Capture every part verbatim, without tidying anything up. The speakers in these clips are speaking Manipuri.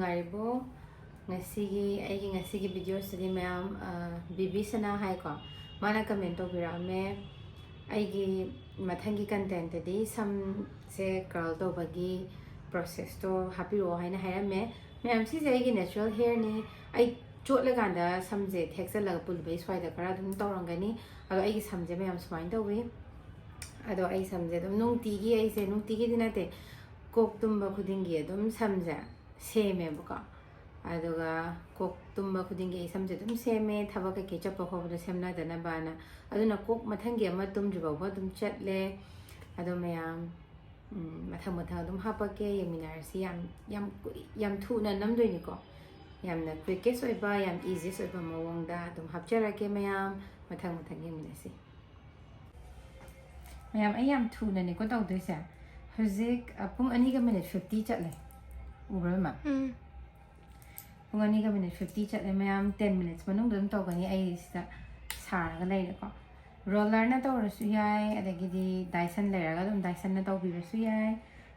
ꯅꯨꯡꯉꯥꯏꯔꯤꯕꯣ? ꯉꯁꯤꯒꯤ, ꯑꯩꯒꯤ ꯉꯁꯤꯒꯤ ꯚꯤꯗꯤꯑꯣꯁꯤꯗꯤ ꯃꯌꯥꯝ, ꯑ, ꯕꯤꯕꯤ ꯁꯅꯥ ꯍꯥꯏꯀꯣ, ꯃꯥꯅ ꯀꯃꯦꯟ ꯇꯧꯕꯤꯔꯛꯑꯝꯃꯦ, "ꯑꯩꯒꯤ ꯃꯊꯪꯒꯤ ꯀꯟꯇꯦꯟꯇꯗꯤ ꯁꯝꯁꯦ ꯀꯔꯜ ꯇꯧꯕꯒꯤ ꯄ꯭ꯔꯣꯁꯦꯁꯇꯣ ꯍꯥꯞꯄꯤꯔꯛꯑꯣ" ꯍꯥꯏꯅ ꯍꯥꯏꯔꯝꯃꯦ꯫ ꯃꯌꯥꯝ, ꯁꯤꯁꯦ ꯑꯩꯒꯤ ꯅꯦꯆꯔꯦꯜ ꯍꯦꯌꯔꯅꯤ꯫ ꯑꯩ ꯆꯣꯠꯂꯀꯥꯟꯗ ꯁꯝꯁꯦ ꯊꯦꯛꯆꯜꯂꯒ ꯄꯨꯜꯂꯨꯕꯩ ꯁ꯭ꯋꯥꯏꯗ ꯈꯔ ꯑꯗꯨꯝ ꯇꯧꯔꯝꯒꯅꯤ꯫ ꯑꯗꯣ ꯑꯩꯒꯤ ꯁꯝꯁꯦ ꯃꯌꯥꯝ ꯁꯨꯃꯥꯏꯅ ꯇꯧꯋꯤ꯫ ꯑꯗꯣ ꯑꯩ ꯁꯝꯁꯦ ꯑꯗꯨꯝ ꯅꯨꯡꯇꯤꯒꯤ, ꯑꯩꯁꯦ ꯅꯨꯡꯇꯤꯒꯤꯗꯤ ꯅꯠꯇꯦ, ꯀꯣꯛ ꯇꯨꯝꯕ ꯈꯨꯗꯤꯡꯒꯤ ꯑꯗꯨꯝ ꯁꯝꯁꯦ ꯁꯦꯝꯃꯦꯕꯀꯣ꯫ ꯑꯗꯨꯒ ꯀꯣꯛ ꯇꯨꯝꯕ ꯈꯨꯗꯤꯡꯒꯤ ꯑꯩ ꯁꯝꯁꯦ ꯑꯗꯨꯝ ꯁꯦꯝꯃꯦ, ꯊꯕꯛ ꯀꯩꯀꯩ ꯆꯠꯄ ꯈꯣꯠꯄꯗ ꯁꯦꯝꯅꯗꯅꯕꯅ꯫ ꯑꯗꯨꯅ ꯀꯣꯛ ꯃꯊꯪꯒꯤ ꯑꯃ ꯇꯨꯝꯗ꯭ꯔꯤ ꯐꯥꯎꯕ ꯑꯗꯨꯝ ꯆꯠꯂꯦ꯫ ꯑꯗꯣ ꯃꯌꯥꯝ, ꯎꯝ, ꯃꯊꯪ ꯃꯊꯪ ꯑꯗꯨꯝ ꯍꯥꯞꯄꯛꯀꯦ, ꯌꯦꯡꯃꯤꯟꯅꯔꯁꯤ꯫ ꯌꯥꯝ, ꯌꯥꯝ ꯀꯨꯏ-, ꯌꯥꯝ ꯊꯨꯅ ꯅꯝꯗꯣꯏꯅꯤꯀꯣ꯫ ꯌꯥꯝꯅ quickest ꯑꯣꯏꯕ, ꯌꯥꯝ easiest ꯑꯣꯏꯕ ꯃꯑꯣꯡꯗ ꯑꯗꯨꯝ ꯍꯥꯞꯆꯔꯛꯀꯦ ꯃꯌꯥꯝ꯫ ꯃꯊꯪ ꯃꯊꯪ ꯌꯦꯡꯃꯤꯟꯅꯁꯤ꯫ ꯃꯌꯥꯝ, ꯑꯩ ꯌꯥꯝ ꯊꯨꯅꯅꯦꯀꯣ ꯇꯧꯗꯣꯏꯁꯦ꯫ ꯍꯧꯖꯤꯛ, ꯑ, ꯄꯨꯡ ꯑꯅꯤꯒ ꯃꯤꯅꯤꯠ ꯐꯤꯐꯇꯤ ꯆꯠꯂꯦ꯫ ꯎꯕ꯭ꯔꯥ, ꯏꯃꯥ? ꯎꯝ꯫ ꯄꯨꯡ ꯑꯅꯤꯒ ꯃꯤꯅꯤꯠ ꯐꯤꯐꯇꯤ ꯆꯠꯂꯦ꯫ ꯃꯌꯥꯝ, ten minutes ꯃꯅꯨꯡꯗ ꯑꯗꯨꯝ ꯇꯧꯒꯅꯤ꯫ ꯑꯩ ꯁꯤꯗ ꯁꯥꯔꯒ ꯂꯩꯔꯦꯀꯣ꯫ ꯔꯣꯂꯔꯅ ꯇꯧꯔꯁꯨ ꯌꯥꯏ, ꯑꯗꯒꯤꯗꯤ ꯗꯥꯏꯁꯟ ꯂꯩꯔꯒ ꯑꯗꯨꯝ ꯗꯥꯏꯁꯟꯅ ꯇꯧꯕꯤꯔꯁꯨ ꯌꯥꯏ꯫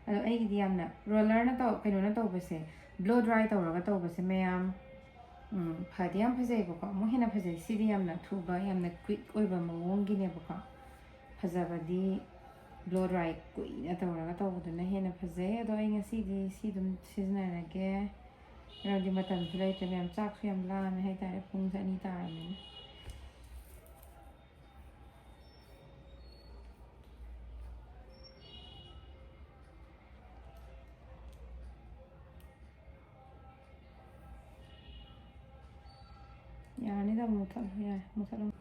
ꯑꯗꯣ ꯑꯩꯒꯤꯗꯤ ꯌꯥꯝꯅ ꯔꯣꯂꯔꯅ ꯇꯧ-, ꯀꯩꯅꯣꯅ ꯇꯧꯕꯁꯦ, blow dry ꯇꯧꯔꯒ ꯇꯧꯕꯁꯦ ꯃꯌꯥꯝ, ꯎꯝ, ꯐꯗꯤ ꯌꯥꯝ ꯐꯖꯩꯕꯀꯣ꯫ ꯑꯃꯨꯛ ꯍꯦꯟꯅ ꯐꯖꯩ꯫ ꯁꯤꯗꯤ ꯌꯥꯝꯅ ꯊꯨꯕ, ꯌꯥꯝꯅ quick ꯑꯣꯏꯕ ꯃꯑꯣꯡꯒꯤꯅꯦꯕꯀꯣ꯫ ꯐꯖꯕꯗꯤ blow dry ꯀꯨꯏꯅ ꯇꯧꯔꯒ ꯇꯧꯕꯗꯨꯅ ꯍꯦꯟꯅ ꯐꯖꯩ꯫ ꯑꯗꯣ ꯑꯩ ꯉꯁꯤꯗꯤ ꯁꯤ ꯑꯗꯨꯝ ꯁꯤꯖꯤꯟꯅꯔꯒꯦ꯫ ꯃꯔꯝꯗꯤ ꯃꯇꯝꯁꯨ ꯂꯩꯇ꯭ꯔꯦ ꯃꯌꯥꯝ, ꯆꯥꯛꯁꯨ ꯌꯥꯝ ꯂꯥꯝꯃꯦ ꯍꯥꯏꯇꯥꯔꯦ, ꯄꯨꯡꯁꯦ ꯑꯅꯤ ꯇꯥꯔꯕꯅꯤꯅ꯫ ꯌꯥꯔꯅꯤꯗ, ꯃꯨꯊꯠꯂꯣ, ꯌꯥꯔꯦ, ꯃꯨꯊꯠꯂꯣ꯫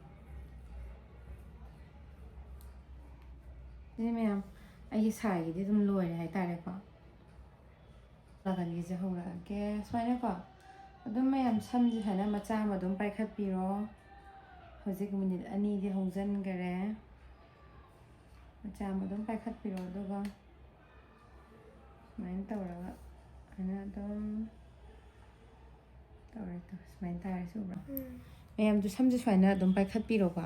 ꯁꯤ ꯃꯌꯥꯝ, ꯑꯩꯒꯤ ꯁꯥꯏꯒꯤꯗꯤ ꯑꯗꯨꯝ ꯂꯣꯏꯔꯦ ꯍꯥꯏꯇꯥꯔꯦꯀꯣ꯫ ꯅꯥꯀꯟꯒꯤꯁꯦ ꯍꯧꯔꯛꯑꯒꯦ꯫ ꯁꯨꯃꯥꯏꯅꯀꯣ, ꯑꯗꯨꯝ ꯃꯌꯥꯝ ꯁꯝꯁꯦ ꯁꯨꯃꯥꯏꯅ ꯃꯆꯥ ꯑꯃ ꯑꯗꯨꯝ ꯄꯥꯏꯈꯠꯄꯤꯔꯣ꯫ ꯍꯧꯖꯤꯛ ꯃꯤꯅꯤꯠ ꯑꯅꯤꯗꯤ ꯍꯧꯖꯤꯟꯈꯔꯦ꯫ ꯃꯆꯥ ꯑꯃ ꯑꯗꯨꯝ ꯄꯥꯏꯈꯠꯄꯤꯔꯣ, ꯑꯗꯨꯒ ꯁꯨꯃꯥꯏꯅ ꯇꯧꯔꯒ ꯁꯨꯃꯥꯏꯅ ꯑꯗꯨꯝ ꯇꯧꯔꯦ, ꯇꯧꯔꯦ꯫ ꯁꯨꯃꯥꯏꯅ ꯇꯥꯔꯦ, ꯁꯤ ꯎꯕ꯭ꯔꯥ? ꯎꯝ꯫ ꯃꯌꯥꯝꯁꯨ ꯁꯝꯁꯦ ꯁꯨꯃꯥꯏꯅ ꯑꯗꯨꯝ ꯄꯥꯏꯈꯠꯄꯤꯔꯣꯀꯣ,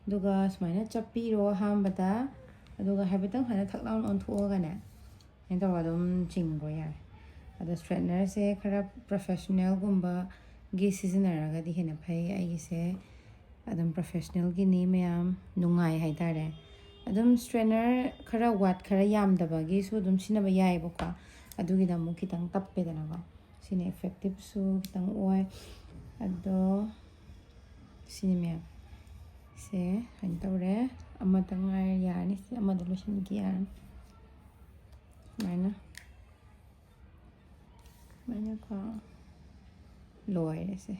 ꯑꯗꯨꯒ ꯁꯨꯃꯥꯏꯅ ꯆꯞꯄꯤꯔꯣ ꯑꯍꯥꯟꯕꯗ, ꯑꯗꯨꯒ ꯍꯥꯏꯐꯦꯠꯇꯪ ꯁꯨꯃꯥꯏꯅ ꯊꯛ ꯂꯥꯎꯅ ꯑꯣꯟꯊꯣꯛꯑꯒꯅꯦ, ꯁꯨꯃꯥꯏꯅ ꯇꯧꯔꯒ ꯑꯗꯨꯝ ꯆꯤꯡꯈ꯭ꯔꯣ, ꯌꯥꯔꯦ꯫ ꯑꯗꯣ ꯏꯁꯇ꯭ꯔꯦꯠꯅꯔꯁꯦ ꯈꯔ ꯄ꯭ꯔꯣꯐꯦꯁꯅꯦꯜꯒꯨꯝꯕꯒꯤ ꯁꯤꯖꯤꯟꯅꯔꯒꯗꯤ ꯍꯦꯟꯅ ꯐꯩ꯫ ꯑꯩꯒꯤꯁꯦ ꯑꯗꯨꯝ ꯄ꯭ꯔꯣꯐꯦꯁꯅꯦꯜꯒꯤꯅꯤ ꯃꯌꯥꯝ, ꯅꯨꯡꯉꯥꯏ ꯍꯥꯏꯇꯥꯔꯦ꯫ ꯑꯗꯨꯝ ꯏꯁꯇ꯭ꯔꯦꯠꯅꯔ ꯈꯔ ꯋꯥꯠ ꯈꯔ ꯌꯥꯝꯗꯕꯒꯤꯁꯨ ꯑꯗꯨꯝ ꯁꯤꯖꯤꯟꯅꯕ ꯌꯥꯏꯑꯕꯀꯣ꯫ ꯑꯗꯨꯒꯤꯗ ꯑꯃꯨꯛ ꯈꯤꯇꯪ ꯇꯞꯄꯦꯗꯅꯀꯣ꯫ ꯁꯤꯅ ꯏꯐꯦꯛꯇꯤꯞꯁꯨ ꯈꯤꯇꯪ ꯑꯣꯏ꯫ ꯑꯗꯣ ꯁꯤꯅꯤ ꯃꯌꯥꯝ, ꯁꯦ ꯀꯩꯅꯣ ꯇꯧꯔꯦ꯫ ꯑꯃꯇꯪ ꯉꯥꯏꯔꯦ, ꯌꯥꯔꯅꯤ꯫ ꯁꯤ ꯑꯃꯗ ꯂꯣꯏꯁꯤꯟꯒꯦ, ꯌꯥꯔꯅꯤ꯫ ꯁꯨꯃꯥꯏꯅ ꯁꯨꯃꯥꯏꯅꯀꯣ꯫ ꯂꯣꯏꯔꯦꯁꯦ꯫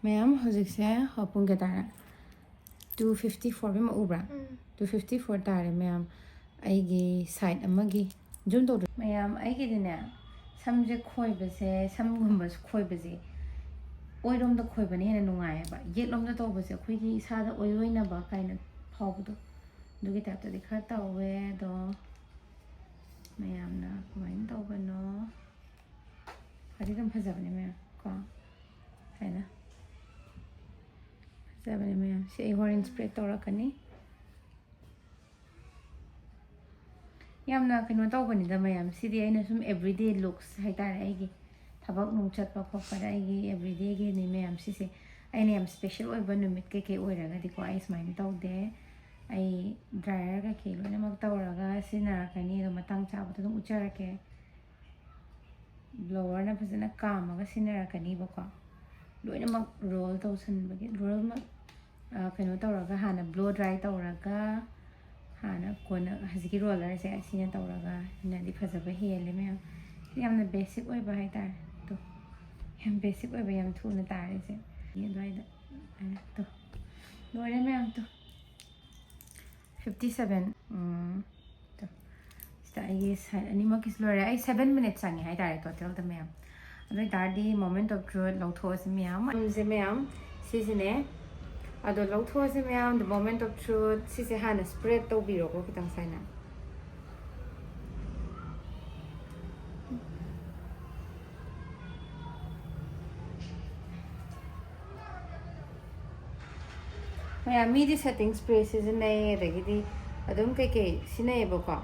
ꯃꯌꯥꯝ, ꯍꯧꯖꯤꯛꯁꯦ, ꯍꯣ, ꯄꯨꯡ ꯀꯌꯥ ꯇꯥꯔꯦ? Two fifty four, ꯃꯦꯝ, ꯎꯕ꯭ꯔꯥ? Two fifty four ꯇꯥꯔꯦ ꯃꯌꯥꯝ꯫ ꯑꯩꯒꯤ ꯁꯥꯏꯠ ꯑꯃꯒꯤ ꯖꯨꯝ ꯇꯧꯗ꯭ꯔꯣ? ꯃꯌꯥꯝ, ꯑꯩꯒꯤꯗꯤꯅꯦ, ꯁꯝꯁꯦ ꯈꯣꯏꯕꯁꯦ, ꯁꯝꯒꯨꯝꯕ ꯈꯣꯏꯕꯁꯦ ꯑꯣꯏꯔꯣꯝꯗ ꯈꯣꯏꯕꯅ ꯍꯦꯟꯅ ꯅꯨꯡꯉꯥꯏꯌꯦꯕ꯫ ꯌꯦꯠꯂꯣꯝꯗ ꯇꯧꯕꯁꯦ ꯑꯩꯈꯣꯏꯒꯤ ꯏꯁꯥꯗ ꯑꯣꯏ ꯑꯣꯏꯅꯕ ꯀꯥꯏꯅ ꯐꯥꯎꯕꯗꯣ, ꯑꯗꯨꯒꯤ ꯇꯥꯏꯞꯇꯗꯤ ꯈꯔ ꯇꯧꯋꯦ꯫ ꯑꯗꯣ ꯃꯌꯥꯝꯅ ꯀꯃꯥꯏꯅ ꯇꯧꯕꯅꯣ? ꯐꯗꯤ ꯑꯗꯨꯝ ꯐꯖꯕꯅꯦ ꯃꯌꯥꯝ ꯀꯣ, ꯍꯥꯏꯅ ꯐꯖꯕꯅꯦ ꯃꯌꯥꯝ꯫ ꯁꯤ ꯑꯩ ꯍꯣꯔꯦꯟ ꯁ꯭ꯄ꯭ꯔꯦꯗ ꯇꯧꯔꯛꯀꯅꯤ꯫ ꯌꯥꯝꯅ ꯀꯩꯅꯣ ꯇꯧꯕꯅꯤꯗ ꯃꯌꯥꯝ, ꯁꯤꯗꯤ ꯑꯩꯅ ꯁꯨꯝ everyday looks ꯍꯥꯏꯇꯥꯔꯦ, ꯑꯩꯒꯤ ꯊꯕꯛ ꯅꯨꯡ ꯆꯠꯄ ꯈꯣꯠꯄꯗ ꯑꯩꯒꯤ ꯑꯦꯕ꯭ꯔꯤꯗꯦꯒꯤꯅꯤ ꯃꯌꯥꯝ ꯁꯤꯁꯦ꯫ ꯑꯩꯅ ꯌꯥꯝ ꯁ꯭ꯄꯦꯁꯦꯜ ꯑꯣꯏꯕ ꯅꯨꯃꯤꯠ ꯀꯩꯀꯩ ꯑꯣꯏꯔꯒꯗꯤꯀꯣ, ꯑꯩ ꯁꯨꯃꯥꯏꯅ ꯇꯧꯗꯦ꯫ ꯑꯩ ꯗ꯭ꯔꯥꯏꯌꯔ ꯀꯩꯀꯩ ꯂꯣꯏꯅꯃꯛ ꯇꯧꯔꯒ ꯁꯤꯖꯤꯟꯅꯔꯛꯀꯅꯤ, ꯑꯗꯣ ꯃꯇꯥꯡ ꯆꯥꯕꯗ ꯑꯗꯨꯝ ꯎꯠꯆꯔꯛꯀꯦ꯫ ꯕ꯭ꯂꯣꯋꯔꯅ ꯐꯖꯅ ꯀꯥꯝꯃꯒ ꯁꯤꯖꯤꯟꯅꯔꯛꯀꯅꯤꯕꯀꯣ꯫ ꯂꯣꯏꯅꯃꯛ ꯔꯣꯜ ꯇꯧꯁꯟꯕꯒꯤ, ꯔꯣꯜꯃꯛ, ꯑ, ꯀꯩꯅꯣ ꯇꯧꯔꯒ, ꯍꯥꯟꯅ ꯕ꯭ꯂꯣ ꯗ꯭ꯔꯥꯏ ꯇꯧꯔꯒ, ꯍꯥꯟꯅ ꯀꯣꯟꯅ ꯍꯧꯖꯤꯛꯀꯤ ꯔꯣꯂꯔꯁꯦ ꯑꯁꯤꯅ ꯇꯧꯔꯒ ꯍꯦꯟꯅꯗꯤ ꯐꯖꯕ ꯍꯦꯜꯂꯦ ꯃꯌꯥꯝ꯫ ꯁꯤ ꯌꯥꯝꯅ ꯕꯦꯁꯤꯛ ꯑꯣꯏꯕ ꯍꯥꯏꯇꯥꯔꯦ꯫ ꯑꯗꯣ ꯌꯥꯝ ꯕꯦꯁꯤꯛ ꯑꯣꯏꯕ, ꯌꯥꯝ ꯊꯨꯅ ꯇꯥꯔꯦꯁꯦ꯫ ꯑꯗꯨꯋꯥꯏꯗ, ꯑꯗꯣ ꯂꯣꯏꯔꯦ ꯃꯌꯥꯝ꯫ ꯇꯣ, fifty seven꯫ ꯎꯝ, ꯇꯣ, ꯁꯤꯗ ꯑꯩꯒꯤ ꯁꯥꯏꯠ ꯑꯅꯤꯃꯛꯀꯤꯁꯨ ꯂꯣꯏꯔꯦ꯫ ꯑꯩ seven minutes ꯆꯪꯉꯦ ꯍꯥꯏꯇꯥꯔꯦ ꯇꯣꯇꯦꯜꯗ ꯃꯌꯥꯝ꯫ ꯑꯗꯨ ꯑꯣꯏꯇꯥꯔꯗꯤ moment of truth ꯂꯧꯊꯣꯛꯑꯁꯤ ꯃꯌꯥꯝ꯫ ꯁꯝꯁꯦ ꯃꯌꯥꯝ, ꯁꯤꯁꯤꯅꯦ꯫ ꯑꯗꯣ ꯂꯧꯊꯣꯛꯑꯁꯤ ꯃꯌꯥꯝ, the moment of truth꯫ ꯁꯤꯁꯦ ꯍꯥꯟꯅ ꯁ꯭ꯄ꯭ꯔꯦꯗ ꯇꯧꯕꯤꯔꯣꯀꯣ ꯈꯤꯇꯪ ꯁꯥꯏꯅ꯫ ꯃꯌꯥꯝ, ꯃꯤꯗꯤ ꯁꯦꯇꯤꯡ ꯁ꯭ꯄ꯭ꯔꯦ ꯁꯤꯖꯤꯟꯅꯩ, ꯑꯗꯒꯤꯗꯤ ꯑꯗꯨꯝ ꯀꯩꯀꯩ ꯁꯤꯖꯤꯟꯅꯩꯌꯦꯕꯀꯣ,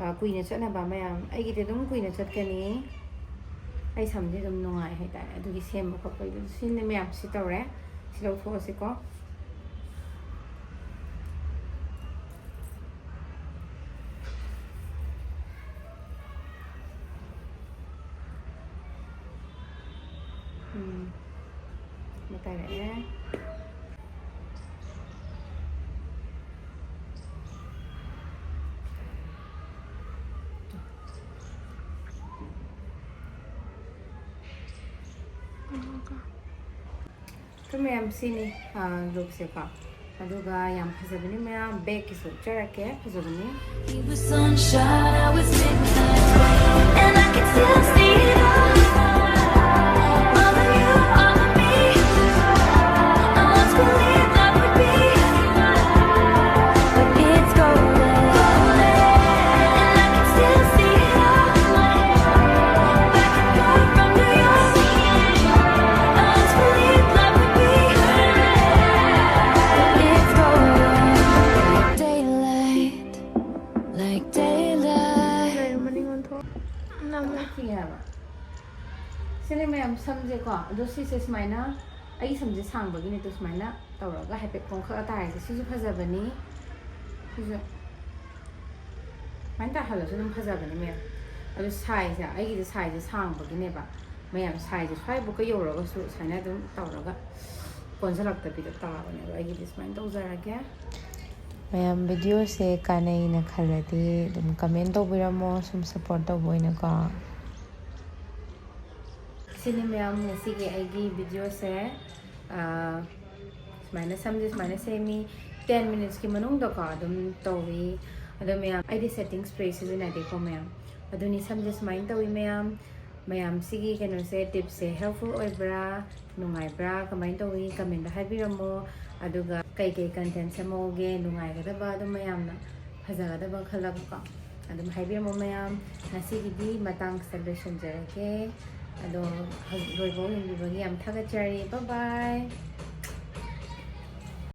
ꯑ, ꯀꯨꯏꯅ ꯆꯠꯅꯕ ꯃꯌꯥꯝ꯫ ꯑꯩꯒꯤꯗꯤ ꯑꯗꯨꯝ ꯀꯨꯏꯅ ꯆꯠꯀꯅꯤ꯫ ꯑꯩ ꯁꯝꯁꯦ ꯑꯗꯨꯝ ꯅꯨꯡꯉꯥꯏ ꯍꯥꯏꯇꯥꯔꯦ꯫ ꯑꯗꯨꯒꯤ ꯁꯦꯝꯕ ꯈꯣꯠꯄꯒꯤꯗꯨ ꯁꯤꯅ ꯃꯌꯥꯝ ꯁꯤ ꯇꯧꯔꯦ꯫ ꯁꯤ ꯂꯧꯊꯣꯛꯑꯁꯤꯀꯣ꯫ ꯎꯝ꯫ ꯃꯇꯥꯏꯔꯛꯑꯦ꯫ ꯇꯨ ꯃꯌꯥꯝ ꯁꯤꯅꯤ, ꯑ, ꯂꯨꯛꯁꯦꯀꯣ꯫ ꯑꯗꯨꯒ ꯌꯥꯝ ꯐꯖꯕꯅꯤ ꯃꯌꯥꯝ, ꯕꯦꯛꯀꯤꯁꯨ ꯎꯠꯆꯔꯛꯀꯦ, ꯐꯖꯕꯅꯤ꯫ It was sunshine, I was midnight, and I can still see it all. All of you, all of me. I once believed love would be, but it's golden. And I can still see it all. Back and forth from New York. I once believed love would be, but it's golden. Daylight. Like daylight. ꯀꯩꯅꯣ ꯃꯅꯤꯡ ꯑꯣꯟꯊꯣꯛ꯫ ꯅꯝꯃꯦ꯫ ꯊꯤ ꯍꯥꯏꯕ꯫ ꯁꯤꯅꯦ ꯃꯌꯥꯝ ꯁꯝꯁꯦꯀꯣ꯫ ꯑꯗꯣ ꯁꯤꯁꯦ ꯁꯨꯃꯥꯏꯅ, ꯑꯩꯒꯤ ꯁꯝꯁꯦ ꯁꯥꯡꯕꯒꯤꯅꯦ, ꯑꯗꯣ ꯁꯨꯃꯥꯏꯅ ꯇꯧꯔꯒ ꯍꯥꯏꯐꯦꯠ ꯄꯣꯝꯈꯠꯂ ꯇꯥꯔꯤꯁꯦ꯫ ꯁꯤꯁꯨ ꯐꯖꯕꯅꯤ꯫ ꯁꯤꯁꯨ ꯁꯨꯃꯥꯏꯅ ꯇꯥꯍꯜꯂꯁꯨ ꯑꯗꯨꯝ ꯐꯖꯕꯅꯤ ꯃꯌꯥꯝ꯫ ꯑꯗꯣ ꯁꯥꯏꯁꯦ, ꯑꯩꯒꯤꯗꯤ ꯁꯥꯏꯁꯦ ꯁꯥꯡꯕꯒꯤꯅꯦꯕ꯫ ꯃꯌꯥꯝ ꯁꯥꯏꯁꯦ ꯁ꯭ꯋꯥꯏꯕꯨꯛꯀ ꯌꯧꯔꯒꯁꯨ ꯁꯨꯃꯥꯏꯅ ꯑꯗꯨꯝ ꯇꯧꯔꯒ ꯀꯣꯟꯁꯤꯜꯂꯛꯇꯕꯤꯗ ꯇꯥꯕꯅꯦꯕ꯫ ꯑꯩꯒꯤꯗꯤ ꯁꯨꯃꯥꯏꯅ ꯇꯧꯖꯔꯒꯦ꯫ ꯃꯌꯥꯝ videoꯁꯦ ꯀꯥꯟꯅꯩꯅ ꯈꯜꯂꯗꯤ ꯑꯗꯨꯝ comment ꯇꯧꯕꯤꯔꯝꯃꯣ, ꯁꯨꯝ support ꯇꯧꯕ ꯑꯣꯏꯅꯀꯣ꯫ ꯁꯤꯅꯤ ꯃꯌꯥꯝ ꯉꯁꯤꯒꯤ ꯑꯩꯒꯤ videoꯁꯦ꯫ ꯑꯥ, ꯁꯨꯃꯥꯏꯅ ꯁꯝꯁꯦ ꯁꯨꯃꯥꯏꯅ ꯁꯦꯝꯃꯤ꯫ Ten minutesꯀꯤ ꯃꯅꯨꯡꯗꯀꯣ ꯑꯗꯨꯝ ꯇꯧꯏ꯫ ꯑꯗꯣ ꯃꯌꯥꯝ, ꯑꯩꯗꯤ setting spray ꯁꯤꯖꯤꯟꯅꯗꯦꯀꯣ ꯃꯌꯥꯝ꯫ ꯑꯗꯨꯅꯤ ꯁꯝꯁꯦ ꯁꯨꯃꯥꯏꯅ ꯇꯧꯏ ꯃꯌꯥꯝ꯫ ꯃꯌꯥꯝ ꯁꯤꯒꯤ ꯀꯩꯅꯣꯁꯦ, tipsꯁꯦ helpful ꯑꯣꯏꯕ꯭ꯔꯥ, ꯅꯨꯡꯉꯥꯏꯕ꯭ꯔꯥ, ꯀꯃꯥꯏꯅ ꯇꯧꯏ, commentꯇ ꯍꯥꯏꯕꯤꯔꯝꯃꯣ꯫ ꯑꯗꯨꯒ ꯀꯩꯀꯩ content ꯁꯦꯝꯍꯧꯒꯦ, ꯅꯨꯡꯉꯥꯏꯒꯗꯕ, ꯑꯗꯨꯝ ꯃꯌꯥꯝꯅ ꯐꯖꯒꯗꯕ ꯈꯜꯂꯒꯀꯣ ꯑꯗꯨꯝ ꯍꯥꯏꯕꯤꯔꯝꯃꯣ ꯃꯌꯥꯝ꯫ ꯉꯁꯤꯒꯤꯗꯤ ꯃꯇꯥꯡꯁꯤꯗ ꯂꯣꯏꯁꯤꯟꯖꯔꯒꯦ꯫ ꯑꯗꯣ ꯍꯧꯖꯤꯛ ꯂꯣꯏꯐꯥꯎ ꯌꯦꯡꯕꯤꯕꯒꯤ ꯌꯥꯝ ꯊꯥꯒꯠꯆꯔꯤ꯫ Bye bye꯫